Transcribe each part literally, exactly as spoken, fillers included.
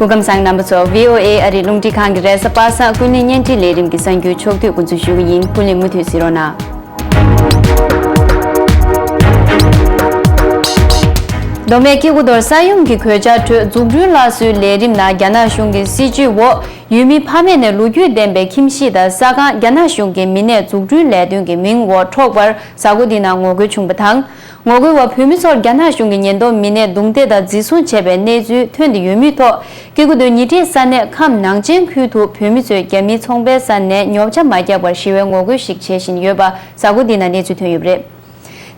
སྐུ་ཁམས་བཟང་རྣམ་པ་ཚོ། བྷི་ཨོ་ཨེ་ཨ་རིའི་རླུང་འཕྲིན་ཁང་གི་རེས་གཟའ་པ་སངས་ཀུན་གླེང་བརྙན་འཕྲིན་ལས་རིམ་གྱི་གསར་འགྱུར་ཕྱོགས་བསྡུས་འགོ་འཛུགས་ཞུ་གི་ཡིན། ཀུན་གླེང་མུ་མཐུད་གཟིགས་རོགས་གནང་། མདོ་སྨད་སྐྱེ་རྒུ་མདོར་ས་ཡོམ་གྱི་གོད་ཆག་ཁྲོད་འཛུགས་སྐྲུན་སླར་གསོའི་ལས་རིམ་ནང་རྒྱ་ནག་གཞུང་གི་སྲིད་ཇུས་འོག་ཡུལ་མི་ཕ་མེས་ནས་ལོ་རྒྱུས་ལྡན་པའི་ཁྱིམ་གཞིས་དང་ས་ཁང་རྒྱ་ནག་གཞུང་གི་མི་སྣས་འཛུགས་སྐྲུན་ལས་དོན་གྱི་མིང་འོག་འཕྲོག་པར་གཟའ་འཁོར་འདི་ནང་ངོ་རྒོལ་བྱུང་བ་དང་། ངོ་རྒོལ་བ་བོད་མི་ཚོར་རྒྱ་ནག་གཞུང་གི་ཉེན་རྟོག་མི་སྣས་རྡུང་རྡེག་དང་འཛིན་བཟུང་བྱས་པའི་གནས་ཚུལ་ཐོན་ཏེ་ཡོད་མུས་ཐོག་སྐྱེ་རྒུ་མདོའི་ཉེ་འཁྲིས་ས་གནས་ཁམས་ནང་ཆེན་ཁུལ་དུ་བོད་མི་ཚོས་རྒྱ་མིའི་ཚོང་པའི་ས་ནས་ཉོ་ཆ་མ་བརྒྱབ་པར་ཞི་བའི་ངོ་རྒོལ་ཞིག་བྱེད་བཞིན་ཡོད་པ་གཟའ་འཁོར་འདི་ནང་གནས་ཚུལ་ཐོན་ཡོད་པ་རེད།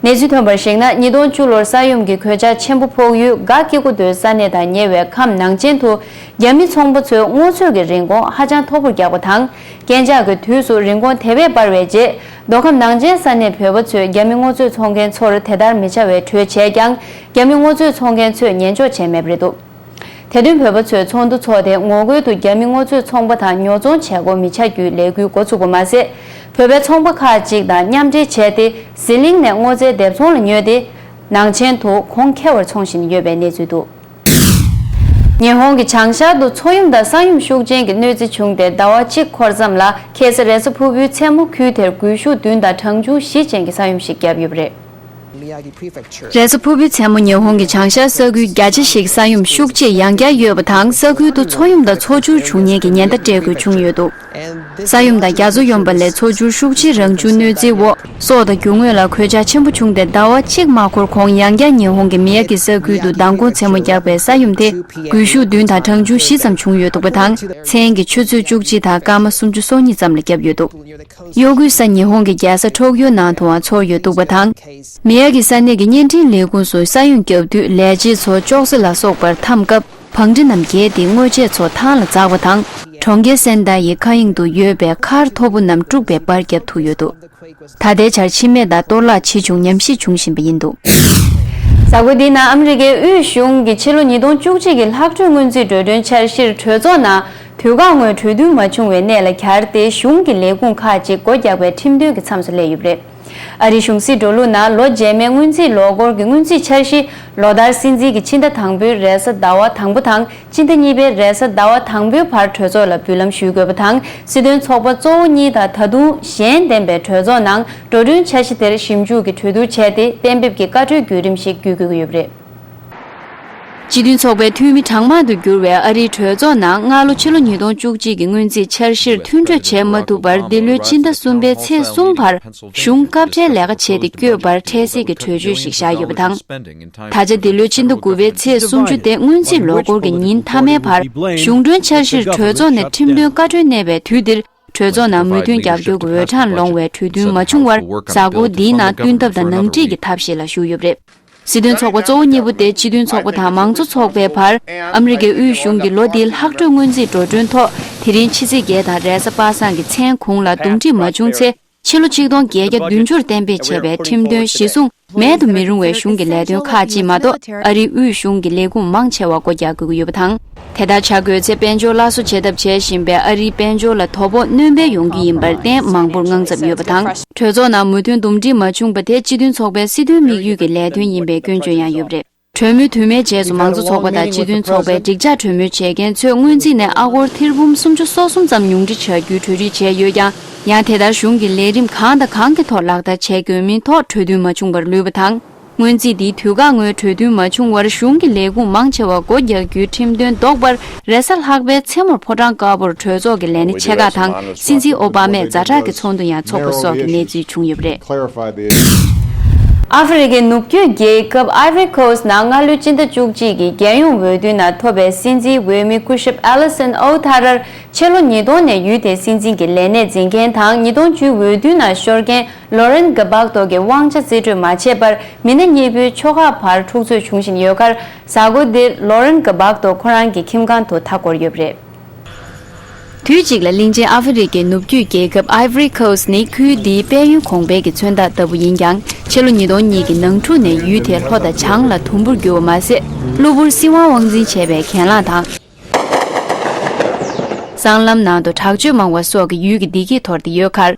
གནས་ཚུལ་ཐོན་པར་གཞིགས་ན། ཉིས་སྟོང་བཅུ་ལོར་ས་ཡོམ་གྱི་གོད་ཆག་ཆེན་པོ་ཕོག་ཡུལ་སྒ་སྐྱེ་རྒུ་མདོའི་ས་གནས་དང་ཉེ་བའི་ཁམས་ནང་ཆེན་དུ་རྒྱ་མི་ཚོང་པ་ཚོས་སྔོ་ཚོད་ཀྱི་རིན་གོང་ཧ་ཅང་མཐོ་པོར་བརྒྱབ་པ་དང་། གན་ཇག་གི་དུས་སུ་རིན་གོང་དེ་བས་སྤར་བའི་རྗེས། མདོ་ཁམས་ནང་ཆེན་ས་གནས་བོད་པ་ཚོས་རྒྱ་མི་སྔོ་ཚོད་ཚོང་མཁན་ཚོར་དེ་ལྟར་མི་བྱ་བའི་གྲོས་བྱས་ཀྱང་། རྒྱ་མི་སྔོ་ཚོད་ཚོང་མཁན་ཚོས་ཉན་འཇོག་བྱས་མེད་པ་རེད་འདུག་དེ་དོན་བོད་པ་ཚོས་ཚོགས་འདུ་འཚོགས་ཏེ། ངོ་རྒོལ་དུ་རྒྱ་མི་སྔོ་ཚོད་ཚོང་པ་དང་ཉོ་ཚོང་བྱེད་སྒོ་མི་ཆགས་རྒྱུའི་ལས་འགུལ་འགོ་ཚུགས་པ་མ་ཟད། བོད་པའི་ཚོང་པ་ཁག་ཅིག་དང་མཉམ་འབྲེལ་བྱས་ཏེ། ཟི་ལིང་ནས་སྔོ་ཚལ་སྡེབ་ཚོང་ལ་ཉོས་ཏེ། ནང་ཆེན་དུ་གོང་ཁེ་བར་འཚོང་བཞིན་ཡོད་པའི་གནས་ཚུལ་འདུག་ཉི་ཧོང་གི་བྱང་ཤར་དུ་མཚོ་ཡོམ་དང་ས་ཡོམ་ཤུགས་ཅན་གྱི་གནོད་འཚེ་བྱུང་སྟེ། ཟླ་བ་གཅིག་འཁོར་ཙམ་ལ་ཁ་སང་རེས་གཟའ་ཕུར་བུའི་མཚན་མོ་ཁུལ་དེར་སྒུལ་ཤུགས་བདུན་དང་གྲངས་ཆུང་བཞི་ཅན་གྱི་ས་ཡོམ་ཞིག་བརྒྱབ་ཡོད་པ་རེད། རེས་གཟའ་ཕུར་བུའི་མཚན་མོ་ཉི་ཧོང་གི་བྱང་ཤར་ས་ཁུལ་བརྒྱ་ཆ་ཞིག་ས་ཡོམ་ཤུགས་ཆེ་ཡང་བསྐྱར་གཡོས་པ་དང་། ས་ཁུལ་དུ་མཚོ་ཡོམ་དང་མཚོ་འགྱུར་འབྱུང་ཉེན་གྱི་ཉེན་བརྡ་སྤྲད་དགོས་བྱུང་ཡོད་འདུག་ས་ཡོམ་དང་རྒྱ་མཚོ་ཡོམ་པ་ལས་མཚོ་འགྱུར་ཤུགས་ཆེའི་རང་བྱུང་གནོད་འཚེའི་འོག་སྲོག་དང་རྒྱུ་དངོས་ལ་གོད་ཆག་ཆེན་པོ་བྱུང་སྟེ། ཟླ་བ་གཅིག་མ་འཁོར་གོང་ཡང་བསྐྱར་ཉི་ཧོང་གི་མི་ཡ་གི་ས་ཁུལ་དུ་མདང་དགོང་མཚན་མོ་བརྒྱབ་པའི་ས་ཡོམ་དེ་སྒུལ་ཤུགས་བདུན་དང་གྲངས་ཆུང་བཞི་ཙམ་བྱུང་ཡོད་འདུག་པ་དང་། མཚན་གྱི་ཆུ་ཚོད་བཅུ་གཅིག་དང་སྐར་མ་སུམ་ཅུ་སོ་གཉིས་ཙམ་ལ་བརྒྱབ་ཡོད་འདུག་གཡོ་འགུལ་ས་ཉི་ཧོང་གི་རྒྱལ་ས་ཊོག་ཡོ་ནང་དུའང་ཚོར་ཡོད་འདུག་པ་དང་། མི་ཡ་གི་ས་གནས་ཀྱི་བརྙན་འཕྲིན་ལས་ཁུངས་སུ་ས་ཡོམ་བརྒྱབ་དུས་ལས་བྱེད་ཚོ་ཅོག་ཙེ་ལ་སོགས་པར་འཐམ་སྐབས། བང་སྒྲིག་རྣམས་བརྒལ་ཏེ་དངོས་ཆས་ཚོ་ཐང་ལ་འཛེགས་པ་དང་། གྲོང་ཁྱེར་སན་ཏཱ་ཡི་མཁའ་དབྱིངས་དུ་ཡོད་པའི་མཁར་མཐོ་པོ་རྣམས་དཀྲུགས་པའི་པར་བརྒྱབ་ཐུབ་ཡོད་འདུག་ད་ལྟའི་ཆར་འཆི་རྨས་དང་གཏོར་བརླག་ཇི་བྱུང་ཉམས་ཞིབ་བྱུང་བཞིན་པ་ཡིན་འདུག་གཟའ་འཁོར་འདིའི་ནང་ཨ་མི་རི་ཀའི་དབུས་གཞུང་གིས་ཕྱི་ལོ་ཉིས་སྟོང་བཅུ་གཅིག་གི་ལྷག་འཕྲོས་སྔོན་རྩིས་འགྲོ་གྲོན་འཆར་གཞིར་གྲོས་ཚོགས་ནང་དུས་བཀག་སྔོན་གྲོས་མཐུན་མ་བྱུང་བའི་གནས་ལ་གྱར་ཏེ། གཞུང་གི་ལས་ཁུངས་ཁག་ཅིག་སྒོ་རྒྱག་པའི་ཁྲིམས་དོན་གྱི་མཚམས་སུ་སླེབས་ཡོད་པ་རེད། ཨ་རིའི་གཞུང་སྲིད་འགྲོ་ལུགས་ནང་ལོ་རྗེས་མའི་སྔོན་རྩིས་ལོ་འཁོར་གྱི་སྔོན་རྩིས་འཆར་གཞི་ལོ་ལྟར་སྲིད་འཛིན་གྱི་ཕྱི་ཟླ་དང་པོའི་རེས་གཟའ་ཟླ་བ་དང་པོ་དང་ཕྱི་ཟླ་གཉིས་པའི་རེས་གཟའ་ཟླ་བ་དང་པོའི་བར་གྲོས་ཚོགས་ལ་འབུལ་ལམ་ཞུ་དགོས་པ་དང་། སྲིད་དོན་ཚོགས་པ་གཙོ་བོ་གཉིས་དང་ད་དུང་གཞན་ལྡན་པའི་གྲོས་ཚོགས་ནང་འགྲོ་གྲོན་འཆར་གཞི་དེར་ཞིབ་འཇུག་གིས་གྲོས་བསྡུར་བྱས་ཏེ། གཏན་འབེབས་ཀྱི་བཀའ་འཁྲོལ་བརྒྱུད་རིམ་ཞིག་བརྒྱུད་དགོས་ཀྱི་ཡོད་པ་རེད། སྤྱི་མཐུན་ཚོགས་པའི་འཐུས་མི་གྲངས་མང་དུ་གྱུར་བའི་ཨ་རིའི་གྲོས་ཚོགས་ནང་སྔ་ལོ་ཕྱི་ལོ་ཉིས་སྟོང་བཅུ་གཅིག་གི་སྔོན་རྩིས་འཆར་གཞིར་མཐུན་གྲོས་བྱས་མ་ཐུབ་པར། འདི་ལོའི་ཕྱི་ཟླ་གསུམ་པའི་ཚེས་གསུམ་བར་གཞུང་སྐབས་འཕྲལ་ལས་ཀ་བྱས་ཏེ་བསྐྱོད་པར་འཕྲལ་སེལ་གྱི་གྲོས་ཆོད་ཞིག་བཞག་ཡོད་པ་དང་། ད་ཆ་འདི་ལོའི་ཕྱི་ཟླ་དགུ་པའི་ཚེས་སུམ་ཅུ་སྟེ་སྔོན་རྩིས་ལོ་འཁོར་གྱི་ཉིན་མཐའ་མའི་བར་གཞུང་གྲོན་འཆར་གཞིར་གྲོས་ཚོགས་ནས་ཁྲིམས་དོན་བཀའ་འཁྲོལ་གནས་པའི་དུས་འདིར། གྲོས་ཚོགས་ནང་མོས་མཐུན་རྒྱབ་སྐྱོར་གྱི་འོས་གྲངས་ལོངས་བའི་གྲོས་མཐུན་མ་བྱུང་བར། གཟའ་འཁོར་འདིའི་ནང་བསྟུན་ཐབས་དང་ནང་འགྲིག་གི་ཐབས་ཤེས་ལ་ཞུགས་ཡོད་པ་རེད། སྲིད་དོན་ཚོགས་པ་གཙོ་བོ་གཉིས་པོ་དེ་སྤྱི་མཐུན་ཚོགས་པ་དང་མང་གཙོ་ཚོགས་པའི་བར། ཨ་མི་རི་ཀའི་དབུས་གཞུང་གིས་ལོ་འདིའི་ལྷག་འཕྲོས་སྔོན་རྩིས་འགྲོ་གྲོན་ཐོག་དེ་རིང་ཕྱི་ཚེས་བརྒྱད་དང་རེས་གཟའ་པ་སངས་ཀྱི་མཚན་གུང་ལ་འདུམ་འགྲིག་མ་བྱུང་ཚེ། ཕྱི་ལོ་ཆིག་སྟོང་བརྒྱད་བརྒྱ་བདུན་ཅུར་གཏན་འབེབས་བྱས་པའི་ཁྲིམས་དོན་གཞི་བཟུང་མེད་དུ་མི་རུང་བའི་གཞུང་གི་ལས་དོན་ཁག་ཅིག་མ་གཏོགས། ཨ་རིའི་དབུས་གཞུང་གི་ལས་ཁུངས་མང་ཆེ་བ་སྒོ་རྒྱག་དགོས་ཀྱི་ཡོད་པ་དང་། དེ་ལྟར་བྱ་དགོས་ཚེ། དཔལ་འབྱོར་སླར་གསོ་བྱེད་ཐབས་བྱེད་བཞིན་པའི་ཨ་རིའི་དཔལ་འབྱོར་ལ་དོ་ཕོག་སྣོན་པ་ཡོང་རྒྱུ་ཡིན་པར་བརྟེན། མང་པོར་དངངས་འཚབ་ཡོད་པ་དང་། གྲོས་ཚོགས་ནང་མོས་མཐུན་འདུམ་འགྲིག་མ་བྱུང་པ་དེ་སྤྱི་མཐུན་ཚོགས་པའི་སྲིད་དོན་དམིགས་ཡུལ་གྱི་ལས་དོན་ཡིན་པའི་སྐྱོན་བརྗོད་ཡང་ཡོད་པ་རེད། གྲོས་མོལ་དུ་མའི་རྗེས་སུ། མང་གཙོ་ཚོགས་པ་དང་སྤྱི་མཐུན་ཚོགས་པའི་འགྲིག་འཇགས་གྲོས་མོལ་བྱེད་མཁན་ཚོས་སྔོན་རྩིས་ནས་ཨ་སྒོར་ཐེར་འབུམ་སུམ་ཅུ་སོ་གསུམ་ཙམ་ཉུང་འཕྲི་བྱ་རྒྱུའི་གྲོས་རེས་བྱས་ཡོད་ཀྱང་། ཡང་དེ་ལྟར་གཞུང་གི་ལས་རིམ་གང་དང་གང་གི་ཐོག་ལག་བསྟར་བྱེད་དགོས་མིན་ཐོག་གྲོས་མཐུན་མ་བྱུང་བར་ལུས་པ་དང་། སྔོན་རྩིས་འདིའི་དུས་བཀག་སྔོན་གྲོས་མཐུན་མ་བྱུང་བར། གཞུང་གི་ལས་ཁུངས་མང་ཆེ་བ་སྒོ་རྒྱག་རྒྱུའི་ཁྲིམས་དོན་ལྡོག་པར། རེས་གཟའ་ལྷག་པའི་མཚན་མོར་ཕོ་བྲང་དཀར་པོར་གྲོས་ཚོགས་ཀྱི་ལས་སྣེ་ཆེ་ཁག་དང་། སྲིད་འཛིན་ཨོ་བྷ་མས་ཛ་དྲག་གི་ཚོགས་འདུ་ཡང་འཚོགས་པ་སོགས་ཀྱི་གནས་ཚུལ་བྱུང་ཡོད་པ་རེད། ཨ་ཧྥེ་རི་ཁའི་ནུབ་རྒྱུད་རྒྱལ་ཁབ་Ivory Coast ནང་སྔ་ལོའི་སྤྱི་ཟླ་བཅུ་གཅིག་གི་རྒྱལ་ཡོངས་འོས་བསྡུ་ནང་ཐོབ་པའི་སྲིད་འཛིན་འོས་མི་སྐུ་ཞབས་ཨ་ལི་སན་ཨོ་ཐ་རར་ཕྱི་ལོ་ཉིས་སྟོང་ནས་ཡུལ་དེའི་སྲིད་འཛིན་གྱི་ལས་གནས་འཛིན་མཁན་དང་། ཉིས་སྟོང་བཅུའི་འོས་བསྡུ་ནང་ཤོར་མཁན་ལོ་རན་གྷ་བག་ཏོ་གི་དབང་ཆ་རྩིས་སྤྲོད་མ་བྱས་པར། མི་སྣ་གཉིས་པོའི་ཕྱོགས་ཁག་བར་འཁྲུག་རྩོད་བྱུང་བཞིན་ཡོད་ཁར། གཟའ་འཁོར་འདིར་ལོ་རན་གྷ་བག་ཏོ་ཁོ་རང་གི་ཁྱིམ་ཁང་དུ་མཐའ་བསྐོར་ཡོད་པ་རེད། དུས་གཅིག་ལ་གླིང་ཆེན་ཨ་ཧྥེ་རི་ཁའི་ནུབ་རྒྱུད་རྒྱལ་ཁབ་Ivory Coast ནི་ཁུལ་འདིའི་དཔལ་ཡོན་གོང་འཕེལ་གྱི་མཚོན་རྟགས་ལྟ་བུ་ཡིན་ཀྱང་། ཕྱི་ལོ་ཉིས་སྟོང་གཉིས་ཀྱི་ནང་འཁྲུག་ནས་ཡུལ་དེ་ལྷོ་དང་བྱང་ལ་དུམ་བུར་གྱུར་བ་མ་ཟད། གློ་བུར་སྲིད་དབང་དབང་འཛིན་བྱས་པའི་གྱེན་ལངས་དང་། སྲང་ལམ་ནང་དུ་དྲག་སྤྱོད་མང་བ་སོགས་ཀྱིས་ཡུལ་གྱི་བདེ་སྐྱིད་དོར་ཏེ་ཡོད་ཁར།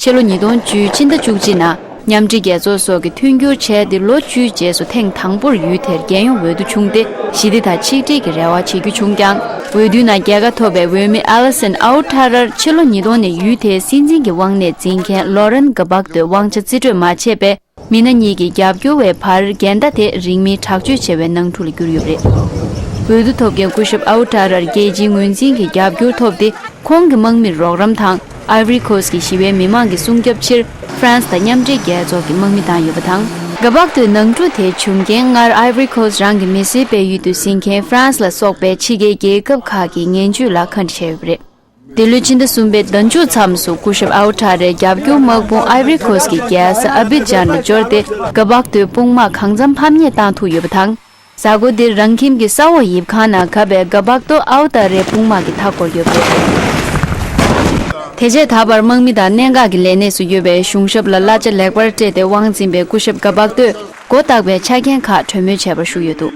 ཕྱི་ལོ་ཉིས་སྟོང་བཅུའི་སྤྱི་ཟླ་བཅུ་གཅིག་ནང་ མཉམ་འབྲེལ་རྒྱལ་ཚོགས་སོགས་ཀྱིས་མཐུན་འགྱུར་བྱས་ཏེ། ལོ་བཅུའི་རྗེས་སུ་ཐེངས་དང་པོར་ཡུལ་དེར་རྒྱལ་ཡོངས་འོས་བསྡུ་བྱུང་སྟེ། ཞི་བདེ་དང་ཆིག་སྒྲིལ་གྱི་རེ་བ་བྱེད་རྒྱུ་བྱུང་ཀྱང་། འོས་བསྡུའི་ནང་རྒྱལ་ཁ་ཐོབ་པའི་འོས་མི་ཨ་ལ་སན་ཨའུ་ཐ་རར་ཕྱི་ལོ་ཉིས་སྟོང་ནས་ཡུལ་དེའི་སྲིད་འཛིན་གྱི་དབང་གནས་འཛིན་མཁན་ལོ་རན་གྷ་བག་ཏོས་དབང་ཆ་རྩིས་སྤྲོད་མ་བྱས་པས། མི་སྣ་གཉིས་ཀྱི་རྒྱབ་སྐྱོར་བའི་བར་འགལ་ཟླ་དེ་རིང་མིན་དྲག་སྤྱོད་བྱས་པའི་ནང་འཁྲུག་ལ་གྱུར་ཡོད་པ་རེད། འོས་བསྡུ་ཐོབ་མཁན་སྐུ་ཞབས་ཨའུ་ཐ་རར་རྒྱལ་སྤྱིའི་ངོས་འཛིན་གྱི་རྒྱབ་སྐྱོར་ཐོབ་སྟེ། ཁོང་གི་དམག་མིར་རོགས་རམ་དང་། ཨའི་ཝི་རི་ཁོ་སི་ཀྱི་ཞི་བའི་མི་མང་གི་སྲུང་སྐྱོབ་ཕྱིར། ཧྥ་རན་སི་དང་མཉམ་འབྲེལ་རྒྱལ་ཚོགས་ཀྱི་དམག་མི་བཏང་ཡོད་པ་དང་། གྷ་བག་ཏོའི་ནང་འཁྲུག་དེ་བྱུང་རྐྱེན་སྔར་ཨའི་ཝི་རི་ཁོ་སི་རང་གི་མི་སེར་སྤེལ་ཡུལ་དུ་ཟིན་མཁན་ཧྥ་རན་སི་ལ་སོགས་པའི་ཕྱི་རྒྱལ་རྒྱལ་ཁབ་ཁག་གིས་ངན་ཇུས་ལ་ཁ་འདྲི་བྱས་ཡོད་པ་རེད། འདི་ལོའི་ཕྱི་ཟླ་གསུམ་པའི་ཟླ་མཇུག་མཚམས་སུ་སྐུ་ཞབས་ཨའུ་ཐ་རའི་རྒྱབ་སྐྱོར་དམག་དཔུང་ཨའི་ཝི་རི་ཁོ་སི་ཀྱི་རྒྱལ་ས་ཨ་བི་ཇཱན་ལ་འབྱོར་ཏེ། གྷ་བག་ཏོའི་དཔུང་དམག་གང་འཚམ་ཕམ་ཉེས་བཏང་ཐུབ་ཡོད་པ་དང་། གཟའ་འཁོར་འདིར་རང་ཁྱིམ་གྱི་ས་འོག་ཡིབ་ཁང་ནང་གབ་པའི་གྷ་བག་ཏོ་ཨའུ་ཐ་རའི་དཔུང་དམག་གིས་མཐའ་བསྐོར་ཡོད་པ་རེད། དེ་རྗེས་ད་བར་དམག་མི་དང་གནད་འགག་གི་ལས་གནས་སུ་ཡོད་པའི་གཞུང་ཞབས་ལ་གླ་ཆ་ལེགས་པར་སྤྲད་དེ་དབང་འཛིན་པའི་སྐུ་ཞབས་གྷ་བག་ཏོས་མགོ་བཏགས་པའི་ཆ་རྐྱེན་ཁག་གྲོས་མོལ་བྱས་པར་ཞུགས་ཡོད་འདུག་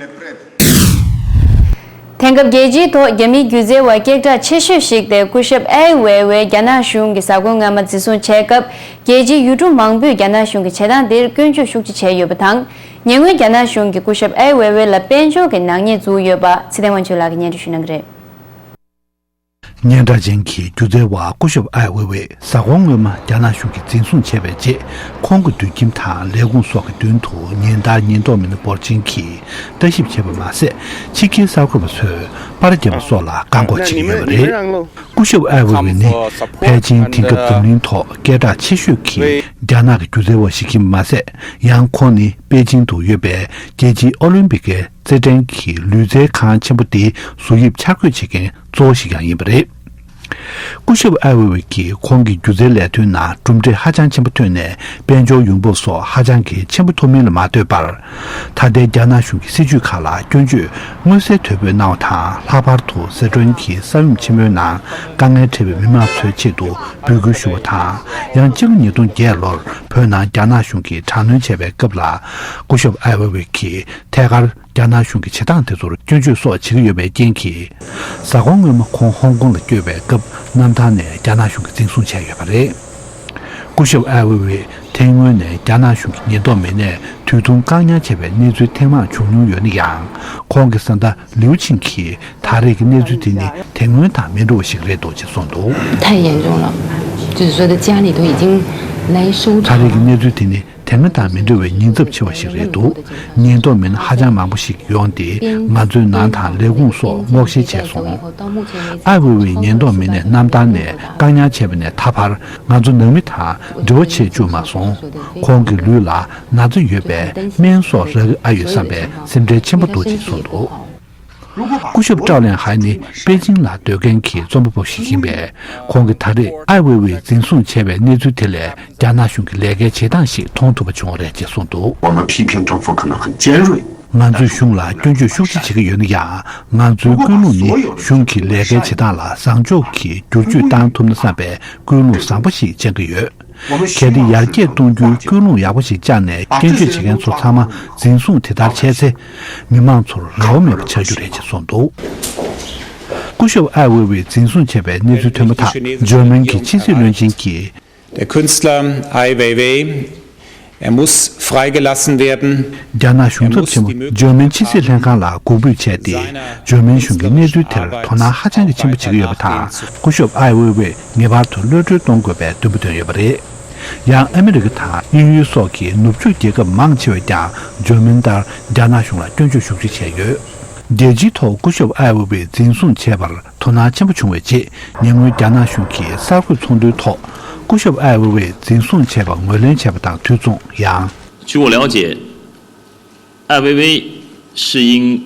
དེང་སྐབས་རྒྱལ་སྤྱིའི་ཐོག་རྒྱ་མིའི་སྒྱུ་རྩལ་བ་སྐད་གྲགས་ཆེ་ཤོས་ཤིག་སྟེ། སྐུ་ཞབས་ཨའེ་ཝེ་ཝེ་རྒྱ་ནག་གཞུང་གིས་གཟའ་འཁོར་སྔོན་མ་འཛིན་བཟུང་བྱས་སྐབས། རྒྱལ་སྤྱིའི་ཡུལ་གྲུ་མང་པོས་རྒྱ་ནག་གཞུང་གི་བྱེད་སྟངས་དེར་སྐྱོན་བརྗོད་ཤུགས་ཆེ་བྱས་ཡོད་པ་དང་། ཉེ་སྔོན་རྒྱ་ནག་གཞུང་གིས་སྐུ་ཞབས་ཨའེ་ཝེ་ཝེ་ལ་དཔལ་འབྱོར་གྱི་ནག་ཉེས་བཙུགས་ཡོད་པ། ཚེ་བརྟན་དབང་ཕྱུག་ལགས་ཀྱིས་སྙན་སྒྲོན་ཞུ་གནང་གི་རེད། སྙན་གྲགས་ཅན་གྱི་སྒྱུ་རྩལ་བ་སྐུ་ཞབས་ཨའེ་ཝེ་ཝེ་གཟའ་འཁོར་སྔོན་མ་རྒྱ་ནག་གཞུང་གིས་འཛིན་བཟུང་བྱས་པའི་རྗེས། ཁོང་གི་སྡོད་ཁྱིམ་དང་ལས་ཁུངས་སོགས་ཀྱི་མདུན་དུ་ཉིན་ལྟར་ཉེན་རྟོག་མི་སྣ་འབོར་ཆེན་གྱིས་ལྟ་ཞིབ་བྱས་པ་མ་ཟད། ཕྱི་རྒྱལ་གསར་འགོད་པ་ཚོས་པར་རྒྱབ་པ་སོགས་ལ་བཀག་འགོག་བྱེད་ཀྱི་ཡོད་པ་རེད། སྐུ་ཞབས་ཨའེ་ཝེ་ཝེ་ནི་ཕལ་ཆེར་དེང་སྐབས་འཛམ་གླིང་ཐོག་སྐད་གྲགས་ཆེ་ཤོས་ཀྱི་རྒྱ་ནག་གི་སྒྱུ་རྩལ་བ་ཞིག་ཡིན་པ་མ་ཟད། ཡང་ཁོང་ནི་པེ་ཅིང་དུ་ཡོད་པའི་རྒྱལ་སྤྱིའི་ཨོ་ལིམ་པིག་གི་རྩེད་འགྲན་གྱི་ལུས་རྩལ་ཁང་ཆེན་པོ་དེའི་བཟོ་དབྱིབས་འཆར་འགོད་བྱེད་མཁན་གཙོ་བོ་ཞིག་ཀྱང་ཡིན་པ་རེད། སྐུ་ཞབས་ཨའེ་ཝེ་ཝེ་གྱིས་ཁོང་གི་སྒྱུ་རྩལ་ལས་དོན་ནང་གྲུབ་འབྲས་ཧ་ཅང་ཆེན་པོ་ཐོན་ནས། དཔལ་འབྱོར་ཡོང་འབབ་སོགས་ཧ་ཅང་གི་ཆེན་པོ་ཐོབ་མིན་ལ་མ་ལྟོས་པར། ད་ལྟའི་རྒྱ་ནག་གཞུང་གི་སྲིད་ཇུས་ཁག་ལ་སྐྱོན་བརྗོད་མངོན་གསལ་དོད་པོས་གནང་བ་དང་། ལྷག་པར་དུ་སི་ཁྲོན་གྱི་ས་ཡོམ་ཆེན་མོའི་ནང་དཀའ་ངལ་འཕྲད་པའི་མི་མང་ཚོའི་ཆེད་དུ་འབོད་སྐུལ་ཞུ་བ་དང་། ཡང་སྤྱི་ལོ་ཉིས་སྟོང་བརྒྱད་ལོར་བོད་ནང་རྒྱ་ནག་གཞུང་གིས་དྲག་གནོན་བྱས་པའི་སྐབས་ལ། སྐུ་ཞབས་ཨའེ་ཝེ་ཝེ་གྱིས་ཐད་ཀར་རྒྱ་ནག་གཞུང་གི་བྱེད་སྟངས་དེ་ཚོར་སྐྱོན་བརྗོད་སོགས་བྱེད་ཀྱི་ཡོད་པའི་རྐྱེན་གྱིས། གཟའ་འཁོར་སྔོན་མ་ཁོང་ཧོང་ཀོང་ལ་བསྐྱོད་པའི་སྐབས། གནམ་ཐང་ནས་རྒྱ་ནག་གཞུང་གིས་འཛིན་བཟུང་བྱས་ཡོད་པ་རེད། སྐུ་ཞབས་ཨའེ་ཝེ་ཝེ་དེ་སྔོན་ནས་རྒྱ་ནག་གཞུང་གི་ཉེན་རྟོག་མི་སྣས་དུས་ཐུང་བཀག་ཉར་བྱས་པའི་གནས་ཚུལ་ཐེངས་མང་བྱུང་མྱོང་ཡོད་ན་ཡང་། ཁོང་གི་བཟའ་ཟླ་ལིའུ་ཆིང་གིས་ད་རེས་ཀྱི་གནས་ཚུལ་དེ་ནི་དེ་སྔོན་དང་མི་འདྲ་བ་ཞིག་རེད་འདུག་ཅེས་གསུངས་འདུག 太严重了，就是说的家里都已经来收场了。 ད་རེས་ཀྱི་གནས་ཚུལ་དེ་ནི་དེ་སྔ་དང་མི་འདྲ་བའི་ཉེན་ཚབས་ཆེ་བ་ཞིག་རེད་འདུག་ཉེན་རྟོག་མི་སྣ་ཧ་ཅང་མང་པོ་ཞིག་ཡོང་སྟེ། ང་ཚོའི་ནང་དང་ལས་ཁུངས་སོགས་སྔོག་བཤེར་བྱས་སོང་། ཨའེ་ཝེ་ཝེ་ཉེན་རྟོག་མི་སྣས་གནམ་ཐང་ནས་བཀག་ཉར་བྱས་པ་ནས་ད་བར། ང་ཚོ་ནང་མི་དང་འབྲེལ་བ་བྱེད་བཅུག་མ་སོང་། ཁོང་གི་ལུས་ལ་ན་ཚ་ཡོད་པས་སྨན་སོགས་རག་གི་ཨ་ཡོད་བསམ་པའི་སེམས་ཁྲལ་ཆེན་པོ་འདུག་ཅེས་གསུངས་འདུག་སྐུ་ཞབས་ཀྲའོ་ལན་ཧའེ་ནི་པེ་ཅིང་ལ་སྡོད་མཁན་གྱི་རྩོམ་པ་པོ་ཞིག་ཡིན་པས། ཁོང་གིས་ད་རེས་ཨའེ་ཝེ་ཝེ་འཛིན་བཟུང་བྱས་པའི་གནས་ཚུལ་དེ་ལས། རྒྱ་ནག་གཞུང་གི་ལས་ཀའི་བྱེད་སྟངས་ཤིག་མཐོང་ཐུབ་པ་བྱུང་བ་རེད་ཅེས་གསུངས་འདུག 我们批评政府可能很尖锐， ང་ཚོས་གཞུང་ལ་སྐྱོན་བརྗོད་ཤུགས་ཆེ་བྱེད་ཀྱི་ཡོད་ན་ཡང་། ང་ཚོའི་ཀུན་སློང་ནི་གཞུང་གི་ལས་ཀའི་བྱེད་སྟངས་ལ་བཟང་ཕྱོགས་ཀྱི་བསྒྱུར་བཅོས་བཏང་ཐུབ་ན་བསམ་པའི་ཀུན་སློང་བཟང་པོ་ཞིག་བཅངས་ཀྱི་ཡོད། གལ་ཏེ་ཡར་རྒྱས་གཏོང་རྒྱུའི་ཀུན་སློང་ཡག་པོ་ཞིག་བཅངས་ནས། སྐྱོན་བརྗོད་བྱེད་མཁན་ཚོ་ཚང་མ་འཛིན་བཟུང་དེ་ལྟར་བྱས་ཚེ། མི་མང་ཚོར་རེ་བ་མེད་པ་ཆགས་རྒྱུ་རེད་ཅེས་གསུངས་འདུག་སྐུ་ཞབས་ཨའེ་ཝེ་ཝེ་འཛིན་བཟུང་བྱས་པའི་གནས་ཚུལ་ཐོན་མ་ཐག་འཇར་མན་གྱི་ཕྱི་སྲིད་བློན་ཆེན་གྱིས། Der Künstler Ai Weiwei, er muss freigelassen werden. རྒྱ་ནག་གཞུང་ཚབ་ཆེན་མོ་འཇར་མན་ཕྱི་སྲིད་ལྷན་ཁང་ལ་འགོག་འབུད་བྱས་ཏེ། འཇར་མན་གཞུང་གིས་གནས་ཚུལ་དེར་དོ་སྣང་ཧ་ཅང་གི་ཆེན་པོ་བྱེད་ཀྱི་ཡོད་པ་དང་། སྐུ་ཞབས་ཨའེ་ཝེ་ཝེ་ངེས་པར་དུ་གློད་གྲོལ་གཏོང་དགོས་པའི་འདུན་པ་བཏོན་ཡོད་པ་རེད། ཡང་ཨ་མི་རི་ཀ་དང་དབྱིན་ཡུལ་སོགས་ཀྱི་ནུབ་ཕྱོགས་རྒྱལ་ཁབ་མང་ཆེ་བས་ཀྱང་འཇར་མན་ལྟར་རྒྱ་ནག་གཞུང་ལ་སྐྱོན་བརྗོད་ཤུགས་ཆེ་བྱས་ཡོད། རྒྱལ་སྤྱིའི་ཐོག་སྐུ་ཞབས་ཨའེ་ཝེ་ཝེ་འཛིན་བཟུང་བྱས་པར་དོ་སྣང་ཆེན་པོ་བྱུང་བའི་རྗེས། ཉེ་སྔོན་རྒྱ་ནག་གཞུང་གིས་གསར་འགོད་ཚོགས་འདུའི་ཐོག་སྐུ་ཞབས་ཨའེ་ཝེ་ཝེ་འཛིན་བཟུང་བྱས་པ་ངོས་ལེན་བྱས་པ་དང་དུས་མཚུངས། ཡང་། 据我了解，艾薇薇是因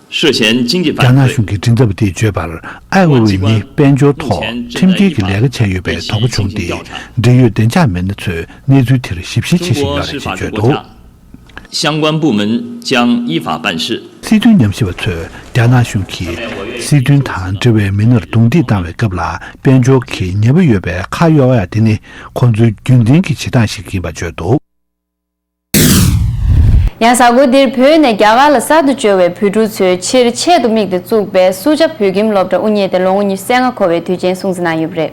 涉嫌经济犯罪。 རྒྱ་ནག་གཞུང་གི་མགྲིན་ཚབ་པ་དེས་བརྗོད་པར། ཨའེ་ཝེ་ཝེ་ནི་དཔལ་འབྱོར་ཐོག་ཁྲིམས་འགལ་གྱི་ལས་ཀ་བྱས་ཡོད་པའི་དོགས་པ་བྱུང་སྟེ། འབྲེལ་ཡོད་བདེ་འཇགས་མི་སྣ་ཚོས་གནས་ཚུལ་དེར་ཞིབ་བཤེར་བྱེད་བཞིན་ཡོད་རེད་ཅེས་བརྗོད་འདུག 相关部门将依法办事。 སྲིད་དོན་ཉམས་ཞིབ་པ་ཚོས་རྒྱ་ནག་གཞུང་གིས་སྲིད་དོན་དང་འབྲེལ་བའི་མི་སྣར་རྡུང་རྡེག་བཏང་བའི་སྐབས་ལ། དཔལ་འབྱོར་གྱི་ཉེས་པ་ཡོད་པའི་ཁ་གཡོག་ཡ་དེ་ནི་ཁོང་ཚོའི་རྒྱུན་ལྡན་གྱི་བྱེད་སྟངས་ཤིག་ཡིན་པ་བརྗོད་འདུག་ཡང་གཟའ་འཁོར་འདིར་བོད་ནས་རྒྱ་གར་ལ་གསར་དུ་འབྱོར་བའི་བོད་ཕྲུག་ཚོའི་ཕྱིར་ཆེད་དུ་དམིགས་ཏེ་བཙུགས་པའི་སུ་ཇཱ་བོད་ཁྱིམ་སློབ་གྲྭ་དབུ་བརྙེས་ཏེ་ལོ་ངོ་ཉི་ཤུ་རྩ་ལྔ་འཁོར་བའི་དུས་ཆེན་སྲུང་བརྩི་གནང་ཡོད་པ་རེད།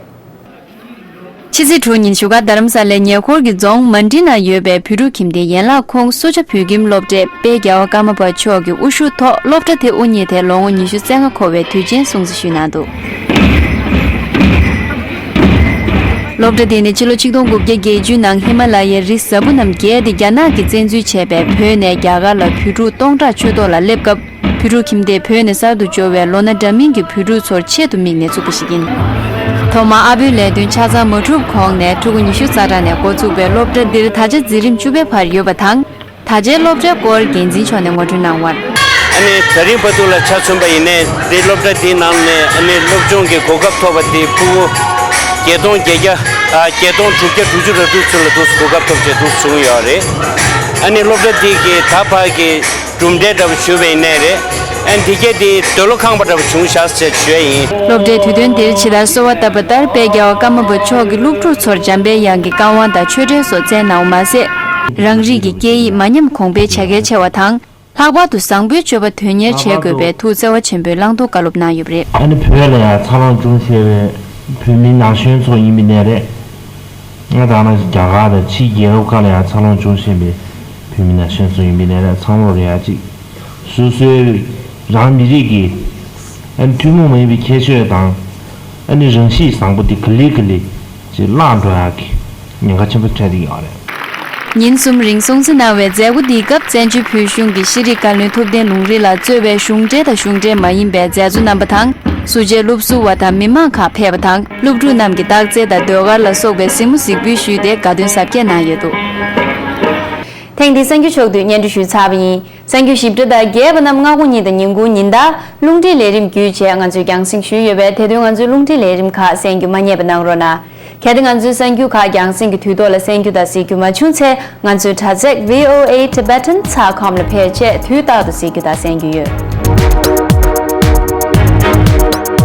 ཕྱི་ཚེས་དྲུག་ཉིན་བཞུགས་སྒར་རྡ་རམ་ས་ལའི་ཉེ་འཁོར་གྱི་རྫོང་མན་ཌི་ན་ཡོད་པའི་བོད་ཕྲུག་ཁྱིམ་སྡེའི་ཡན་ལག་ཁོངས་སུ་ཇཱ་བོད་ཁྱིམ་སློབ་གྲྭས་དཔལ་རྒྱལ་བ་ཀརྨ་པ་མཆོག་གི་དབུ་བཞུགས་ཐོག་སློབ་གྲྭ་དེ་དབུ་བརྙེས་ཏེ་ལོ་ངོ་ཉི་ཤུ་རྩ་ལྔ་འཁོར་བའི་དུས་ཆེན་སྲུང་བརྩི་ཞུས་གནང་འདུག་སློབ་གྲྭ་དེ་ནི་ཕྱི་ལོ་ཆིག་སྟོང་དགུ་བརྒྱ་བརྒྱད་ཅུ་ནང་ཧི་མ་ལ་ཡའི་རི་ཟབ་པོ་རྣམས་བརྒལ་ཏེ་རྒྱ་ནག་གིས་བཙན་འཛུལ་བྱས་པའི་བོད་ནས་རྒྱ་གར་ལ་བོད་ཕྲུག་སྟོང་ཕྲག་ཆོས་ཐོག་ལ་སླེབས་སྐབས། བོད་ཕྲུག་ཁྱིམ་སྡེ་བོད་ནས་གསར་དུ་འབྱོར་བའི་ལོ་ན་འདྲ་མིན་གྱི་བོད་ཕྲུག་ཚོར་ཆེད་དུ་དམིགས་ནས་བཙུགས་པ་ཞིག་ཡིན། ཐོག་མར་ཨ་བོའི་ལས་དོན་ཆ་ཚང་མ་གྲུབ་གོང་ནས་ཕྲུ་གུ་ཉི་ཤུ་རྩ་གྲངས་ནས་འགོ་བཙུགས་པའི་སློབ་གྲྭ་འདིར་ད་ཆ་འཛིན་རིམ་བཅུ་པའི་བར་ཡོད་པ་དང་། ད་ཆའི་སློབ་གྲྭའི་སྐོར་འགན་འཛིན་མཆོག་ནས་ངོ་སྤྲོད་གནང་བར། ཨ་ནི་ད་རིང་བར་དུ་ལ་ཆ་མཚོན་པ་ཡིན་ནའི་འདི་སློབ་གྲྭ་འདིའི་ནང་ནས་ཨ་ནི་སློབ་སྦྱོང་གི་གོ་སྐབས་ཐོབ་པ་དེ་ཕྲུ་གུ་བརྒྱད་སྟོང་བརྒྱད་བརྒྱ་ཨ་བརྒྱད་སྟོང་དྲུག་བརྒྱ་དྲུག་ཅུ་རེ་དྲུག་ཚུན་ལ་འདུག་གོ་སྐབས་ཐོབ་བྱས་འདུག་བྱུང་ཡོད་རེད། ཨ་ནི་སློབ་གྲྭ་འདི་གི་ད་བར་གྱི་གྲུབ་འབྲས་འདྲ་པོ་ཞུ་བ་ཡིན་ནའི་རེད། ཨ་ནི་འདི་གས་དེ་འདོད་བློ་ཁེངས་པ་འདྲ་པོ་བྱུང་ཤག་ཟེར་ཞུ་ཡ་ཡིན། སློབ་གྲྭའི་དུས་སྟོན་འདིར་ཇི་ལྟར་གསོལ་བ་བཏབ་པ་ལྟར་དཔལ་རྒྱལ་བ་ཀརྨ་པ་མཆོག་གིས་སློབ་ཕྲུག་ཚོར་འཇམ་དཔལ་དབྱངས་ཀྱི་བཀའ་དབང་དང་ཆོས་འབྲེལ་སོགས་སྩལ་གནང་བ་མ་ཟད། རང་རིགས་ཀྱི་སྐད་ཡིག་མ་ཉམས་གོང་འཕེལ་བྱ་གལ་ཆེ་བ་དང་། ལྷག་པར་དུ་བཟང་པོའི་སྤྱོད་པ་དོན་གཉེར་བྱེད་དགོས་པའི་ཐུགས་བརྩེ་བ་ཆེན་པོས་བླང་དོར་བཀའ་སློབ་གནང་ཡོད་པ་རེད། ཨ་ནི་བོད་ལ་ཡང་འཚར་ལོངས་བྱུང་ཤེས་པའི་བོད་མི་ན་གཞོན་ཚོ་ཡིན་པའི་གནས་རེད། ང་དང་ན་རྒྱ་གར་དང་ཕྱི་རྒྱལ་ཁབ་ཁག་ལ་ཡང་འཚར་ལོངས་བྱུང་ཤེས་པའི་བོད་མི་ན་གཞོན་ཚོ་ཡིན་པའི་གནས་རེད། ཚང་མ་རེད་ཡ་གཅིག་སོ་སོའི་རང་མི་རིགས་ཀྱི་ཨ་ནི་ཐུན་མོང་མ་ཡིན་པའི་ཁྱད་ཆོས་དང་ཨ་ནི་རང་གཤིས་བཟང་པོ་དེ་ག་ལེ་ག་ལེ་ཅིག་བརླག་འགྲོ་ཡག་གི་ཉེན་ཁ་ཆེན་པོ་འཕྲད་ཀྱི་ཡོད་རེད། ཉིན་གསུམ་རིང་སྲུང་བརྩི་གནང་བའི་མཛད་སྒོ་འདིའི་སྐབས་བཙན་བྱོལ་བོད་གཞུང་གི་ཤེས་རིག་བཀའ་བློན་ཐུབ་བསྟན་ལུང་རིགས་ལགས་གཙོས་པའི་གཞུང་འབྲེལ་དང་གཞུང་འབྲེལ་མ་ཡིན་པའི་མཛད་གཙོ་རྣམ་པ་དང་། སུ་ཇཱའི་སློབ་ཟུར་བ་དང་མི་མང་ཁག་ཕེབས་པ་དང་། སློབ་ཕྲུག་རྣམས་ཀྱི་རྟགས་རྩལ་དང་ཟློས་གར་ལ་སོགས་པའི་གཟིགས་མོ་གཟིགས་འབུལ་ཞུས་ཏེ་དགའ་སྟོན་གཟབ་རྒྱས་གནང་ཡོད་འདུག་ཐེངས་འདིའི་གསར་འགྱུར་ཕྱོགས་བསྡུས་སྙན་སྒྲོན་ཞུས་ཚར་བ་ཡིན། གསར་འགྱུར་ཞིབ་ཕྲ་དང་རྒྱས་པ་རྣམས་སྔ་དགོང་ཉིན་དང་ཉིན་གུང་ཉིན་ལྟར་རླུང་འཕྲིན་ལས་རིམ་བརྒྱུད་བྱས་ང་ཚོས་རྒྱང་སྲིང་ཞུས་ཡོད་པས། དེ་དུས་ང་ཚོའི་རླུང་འཕྲིན་ལས་རིམ་ཁག་གསན་རྒྱུ་མ་བསྙེལ་བ་གནང་རོགས་གནང་། གལ་ཏེ་ང་ཚོའི་གསར་འགྱུར་ཁག་རྒྱང་སྲིང་གི་དུས་ཐོག་ལ་གསན་རྒྱུ་དང་གཟིགས་རྒྱུ་མ་བྱུང་ཚེ། ང་ཚོའི་དྲ་ཚིགས་V O A Tibetan ཚགས་ཁོམ་ལ་ཕེབས་བྱས་དུས་རྟག་ཏུ་གཟིགས་རྒྱུ་དང་གསན་རྒྱུ་ཡོད།